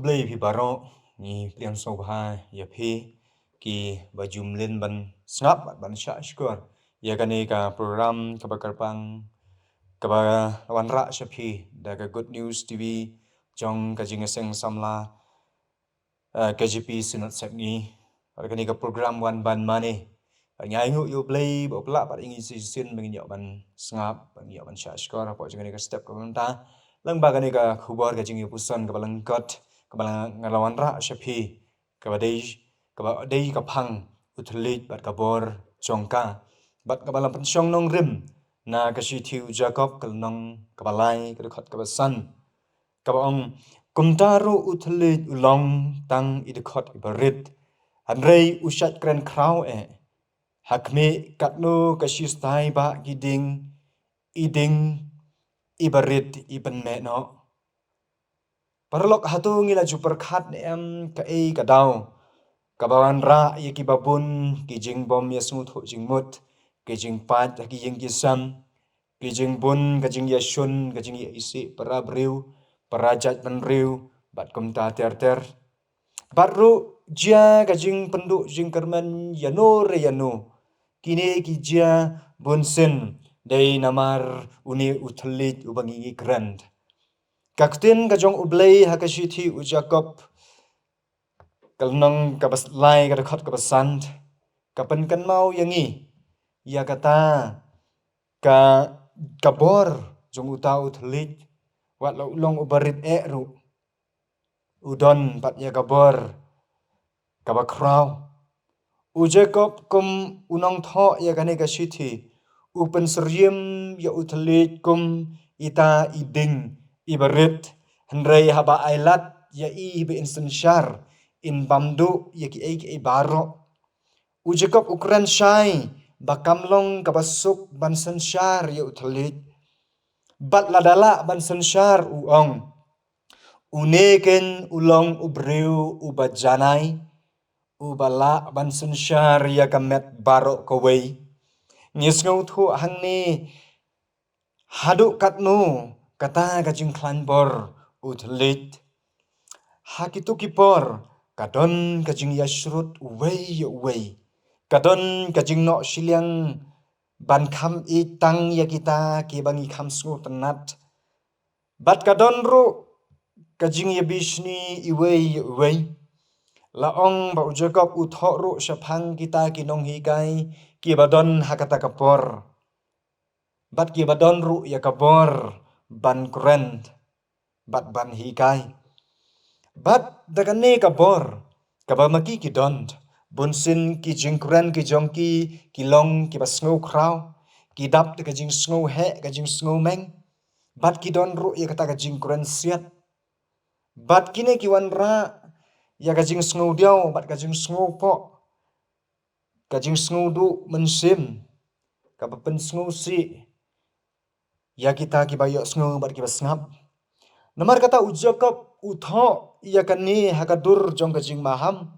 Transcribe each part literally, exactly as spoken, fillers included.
Blei phi baroh, ngi pdiang sngewbha ïa phi ki ba ju mlien ban sngap bad ban shah shkor ïa kane ka program kaba kyrpang kaba wanrah sha phi da ka Good News T V jong ka Jingïaseng Samla, eh, K J P Synod Sepngi. Bad kane ka program Wan Ban Mane. Bad ngi ainguh ïa U Blei ba u pynlah pat ïa ngi shisien ba ngin ïoh ban sngap, ba ngin ïoh ban shah shkor hapoh jong kane ka step kaba mynta. Lyngba kane ka khubor ka jingïapuson kaba lyngkot kaba la, nga la wanrah sha phi, kaba dei, kaba dei ka phang u thylliej bad ka bor jong ka, bad kaba la pynshong nongrim na ka shithi u Jakob ka lynnong kaba lai ka dkhot kaba san, kaba ong: Kumta ruh u thylliej u long tang i dkhot iba rit, hynrei u shait kren khraw eh. Ha khmih katno ka shistai ba ki ding, i ding iba rit i pynmeh noh. Paralok, hato ngi la ju pyrkhat ne em kaei ka daw kaba wanrah ïa kiba bun ki jingbym ïasngewthuh jingmut, ki jingpait ha ki ïing ki sem, ki jingbun ka jingïashun, ka jingïaisih para briew, para jaitbynriew bad kumta ter ter? Bad ruh jia ka jingpynduh jingkyrmen ïano re ïano, kine ki jia bunsien dei namar une u thylliej uba ngi ngi kren. Ka ktien ka jong U Blei ha ka shithi u Jakob ka lynnong kaba lai ka dkhot kaba san ka pynkynmaw ïa ngi ïa kata ka, ka bor jong uta u thylliej. Wat la u long uba rit eh ruh, u don pat ïa ka bor kaba khraw. U Jakob kum u nongthoh ïa kane ka shithi u pynsyriem ïa u thylliej kum ita i ding iba rit, hynrei haba ai lad ïa i ba in synshar, in bam duh ïa kiei kiei baroh. U Jakob u kren shai ba kam long kaba suk ban synshar ïa u thylliej. Bad lada lah ban synshar, u ong, une ken u long u briew uba janai, uba lah ban synshar ïa ka met baroh kawei. Ngi sngewthuh hangne haduh katno kata ka jingkhlaiñ bor u thylliej. Ha kito ki por ka don ka jingïashrut uwei ïa uwei, ka don ka jingnoh shiliang ban kham ïeit tang ïa kita kiba ngi kham sngewtynnat. Bad ka don ruh ka jingïabishni iwei ïa uwei. La ong ba u Jakob u thoh ruh shaphang kita ki nonghikai kiba don ha kata ka por, bad kiba don ruh ïa ka bor ban kren bad ban hikai. Bad da kane ka bor kaba ma ki ki don, bunsien ki jingkren ki jong ki ki long kiba sngewkhraw, ki dap da ka jingsngewheh, ka jingsngewmeng, bad ki don ruh ïa kata ka jingkren siat. Bad kine ki wanrah ïa ka jingsngewdiaw bad ka jingsngewpoh, ka jingsngewduh mynsiem kaba pynsngewsih ïa kita kiba ïohsngew bad kiba sngap. Namar kata u Jakob u thoh ïa kane ha ka dur jong ka jingmaham.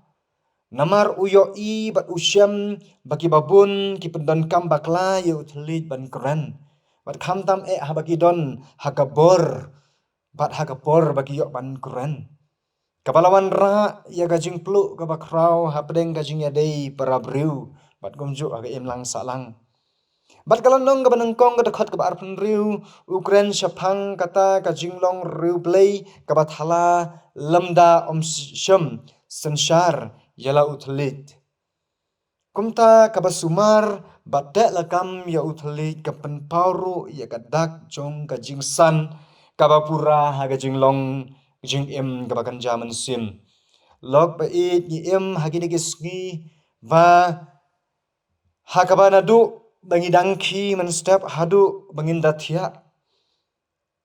Namar u ïohi bad u shem ba kiba bun ki pyndonkam bakla ïa u thylliej ban kren, bad khamtam eh haba ki don ha ka bor bad ha ka por ba ki ïoh ban kren, kaba la wanrah ïa ka jingpluh kaba khraw hapdeng ka jingïadei para briew bad kumjuh ha ka imlang sahlang. Bad ka lynnong kaba nyngkong ka dkhot kaba arphew hynriew u kren shaphang kata ka jinglong riewblei kaba thala lymda ym shym synshar ïa la u thylliej. Kumta kaba sumar bad teh lakam ïa u thylliej ka pynpaw ruh ïa ka dak jong ka jingsan kaba pura ha ka jinglong jingim kaba kynja mynsiem. Lok ba ïeit, ngi im ha kine ki sngi ba ha kaba naduh ba ngi dang khie mynstep haduh ba ngin da thiah,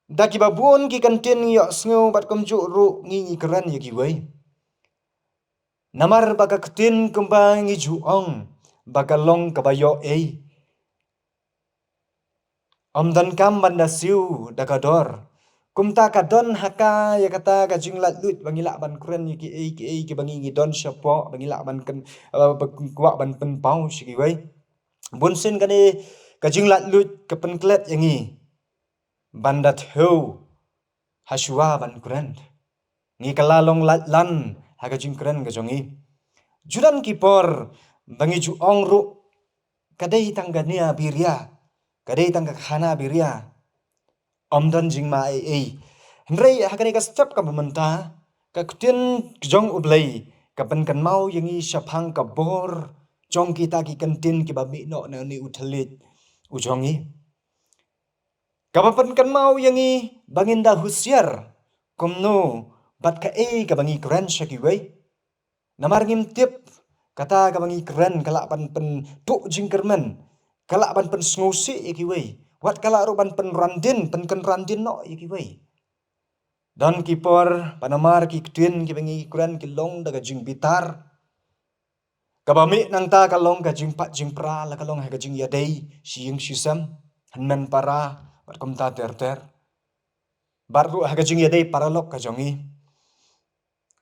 da kiba bun ki kyntien ngi ïohsngew bad kumjuh ruh ngi ngi kren ïa kiwei. Namar ba ka ktien kumba ngi ju ong ba ka long kaba ïoh ei, ym donkam ban da siew da ka dor. Kumta ka don ha ka ïa kata ka jinglaitluid ba ngi lah ban kren ïa kiei kiei kiba ngi ngi don shapoh, ba ngi lah ban kren, eh, ba kwah ban pynpaw sha kiwei. Bunsien kane ka jinglaitluid ka pynklet ïa ngi ban da thew hashuwa ban kren. Ngi kylla long lait lan ha ka jingkren ka jong ngi. Ju don ki por ba ngi ju ong ruh, ka dei tang ka nia biria, ka dei tang ka khana biria. Ym don jingma ei ei. Hynrei ha kane ka step kaba mynta, ka ktien jong U Blei ka pynkynmaw ïa ngi shaphang ka bor jong kita ki kyntien kiba mih noh na une u thylliej u jong ngi. Kaba pynkynmaw ïa ngi ba ngin da husiar kumno bad kaei kaba ngi kren sha kiwei. Namar ngim tip, kata kaba ngi kren ka lah ban pynduh jingkyrmen, ka lah ban pynsngewsih ïa kiwei, wat ka lah ruh ban pynrandin, pynkynrandin noh ïa kiwei. Don ki por ba namar ki ktien kiba ngi kren ki long da ka jingbitar, kaba mih nangta ka long ka jingpat jingpra, la ka long ha ka jingïadei shi ïing shi sem, hynmen para bad kumta ter ter. Bad ruh ha ka jingïadei paralok ka jong ngi.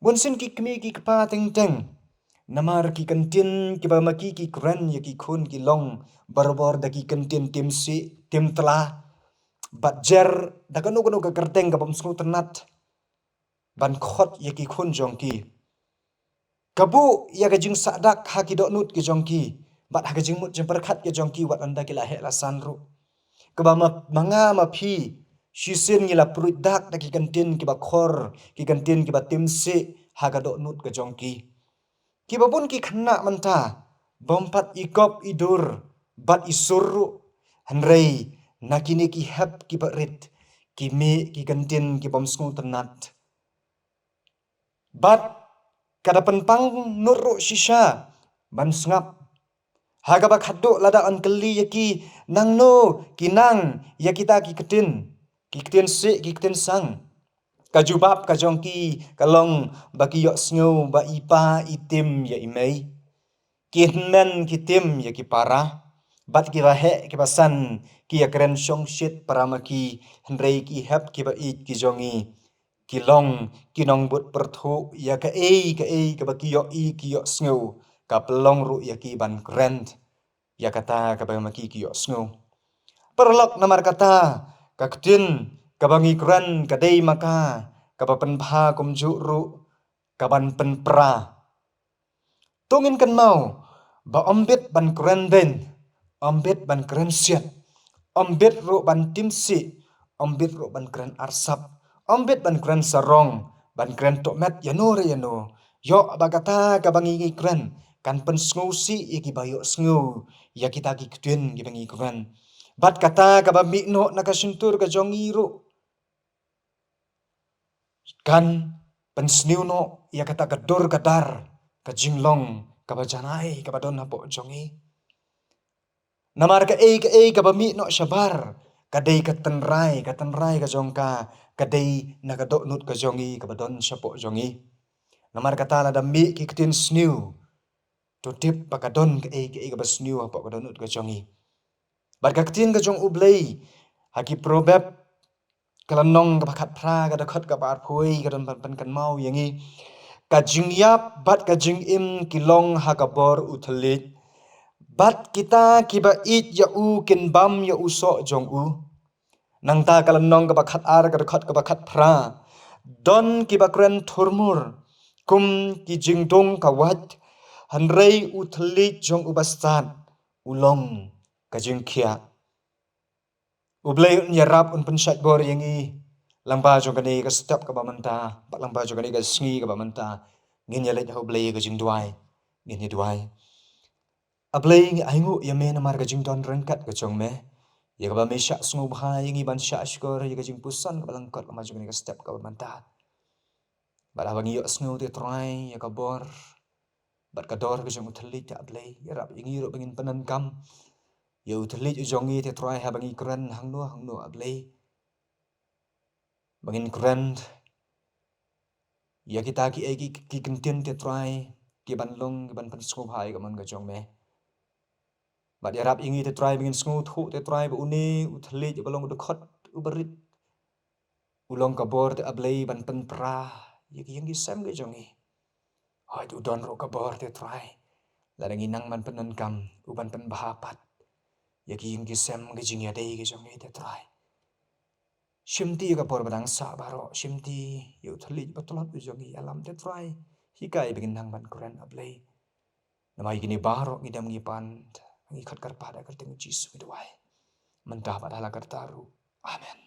Bun sien ki kmie ki kpa teng teng, namar ki kyntien kiba ma ki ki kren ïa ki khun ki long barabor da ki kyntien tim sih tim tla, bad jer da kano kano ka kyrteng kaba ym sngewtynnat ban khot ïa ki khun jong ki. Ka buh ïa ka jingsahdak ha ki dohnud ki jong ki bad ha ka jingmut jingpyrkhat ki jong ki wat lada ki la heh la san ruh. Kaba ma, ma nga ma phi, shisien ngi la pruid dak da ki kyntien kiba khor, ki kyntien kiba tim sih ha ka dohnud ka jong ki. Kiba bun ki khynnah mynta, bym pat i kop i dur bad i sur ruh, hynrei na kine ki hep kiba rit, ki mih ki kyntien ki bym sngewtynnat. Bad ka da pynpang nud ruh shisha ban sngap. Ha kaba khatduh lada yn kylli ïa ki nangno ki nang ïa kita ki ktien, ki ktien sih, ki ktien sang, ka jubab ka jong ki ka long ba ki ïohsngew ba i pa i tim ïa i mei, ki hynmen ki tim ïa ki para, bad kiba heh kiba san ki ïakren shongshit para ma ki, hynrei ki hep kiba ïeit ki jong ngi ki long ki nongbud pyrthuh ïa kaei kaei kaba ki ïohi ki ïohsngew, ka pynlong ruh ïa ki ban kren ïa kata kaba ma ki ki ïohsngew. Paralok, namar kata ka ktien kaba ngi kren ka dei ma ka kaba pynbha kumjuh ruh kaban pynpra. To ngin kynmaw ba ym bit ban kren beiñ, ym bit ban kren siat, ym bit ruh ban tim sih, ym bit ruh ban kren arsap, ym bit ban kren sarong, ban kren tohmet ïano re ïano. Ïoh ba kata kaba ngi ngi kren kan pynsngewsih ïa kiba ïohsngew ïa kita ki ktien kiba ngi kren. Bad kata kaba mih noh na ka shyntur ka jong ngi ruh kan pynsniew noh ïa kata ka dur ka dar ka jinglong kaba janai kaba don hapoh jong ngi. Namar kaei kaei kaba mih noh shabar ka dei ka tynrai, ka tynrai ka jong ka ka dei na ka dohnud ka jong ngi kaba don shapoh jong ngi. Namar kata lada mih ki ktien sniew, to tip ba ka don kaei kaei kaba sniew hapoh ka dohnud ka jong ngi. Bad ka ktien ka jong U Blei ha ki Proverb ka lynnong kaba khatphra ka dkhot kaba arphew wei ka don ban pynkynmaw ïa ngi: Ka jingïap bad ka jingim ki long ha ka bor u thylliej, bad kita kiba ïeit ïa u kin bam ïa u soh jong u. Nangta ka lynnong kaba khatar ka dkhot kaba khatphra: Don kiba kren thurmur kum ki jingdung ka wait, hynrei u thylliej jong u bastad u long ka jingkhiah. U Blei un ïarap, un pynshait bor ïa ngi lyngba jong kane ka step kaba mynta, bad lyngba jong kane ka sngi kaba mynta. Ngin ïa leit ha U Blei ka jingduwai. Ngin ïa duwai. A Blei, ngi ainguh ïa me namar ka jingdon ryngkat ka jong me, ïa kaba me shah sngewbha ïa ngi ban shah shkor ïa ka jingpuson kaba lyngkot lyngba jong kane ka step kaba mynta. Bad haba ngi ïohsngew, te Trai, ïa ka bor bad ka dor ka jong u thylliej, te A Blei, ïarap ïa ngi ruh ba ngin pyndonkam ïa u thylliej u jong ngi, te Trai, haba ngi kren hangno hangno, A Blei. Ba ngin kren ïa kita ki, eh, ki, ki kyntien, te Trai, ki ban long ki ban pynsngewbha ïa ka mon ka jong me. Bad ïarap ïa ngi, te Trai, ba ngin sngewthuh, te Trai, ba une u thylliej uba long u dkhot uba rit u long ka bor, te A Blei, ban pynpra ïa ki ïing ki sem ki jong ngi. Hooid, u don ruh ka bor, te Trai, lada ngi nang ban pyndonkam, u ban pynbha pat ïa ki ïing ki sem, ki jingïadei ki jong ngi, te Trai. Shimti ïa ka por ba dang sah baroh, shimti ïa u thylliej ba tlot u jong ngi, ïalam, Trai. Hikai ba ngin nang ban kren, A Blei. Namar ïa kine baroh ngi dem ngi pan, ngi khot kyrpad ha ka kyrteng Jisu ngi duwai. Mynta bad hala karta ruh. Amen.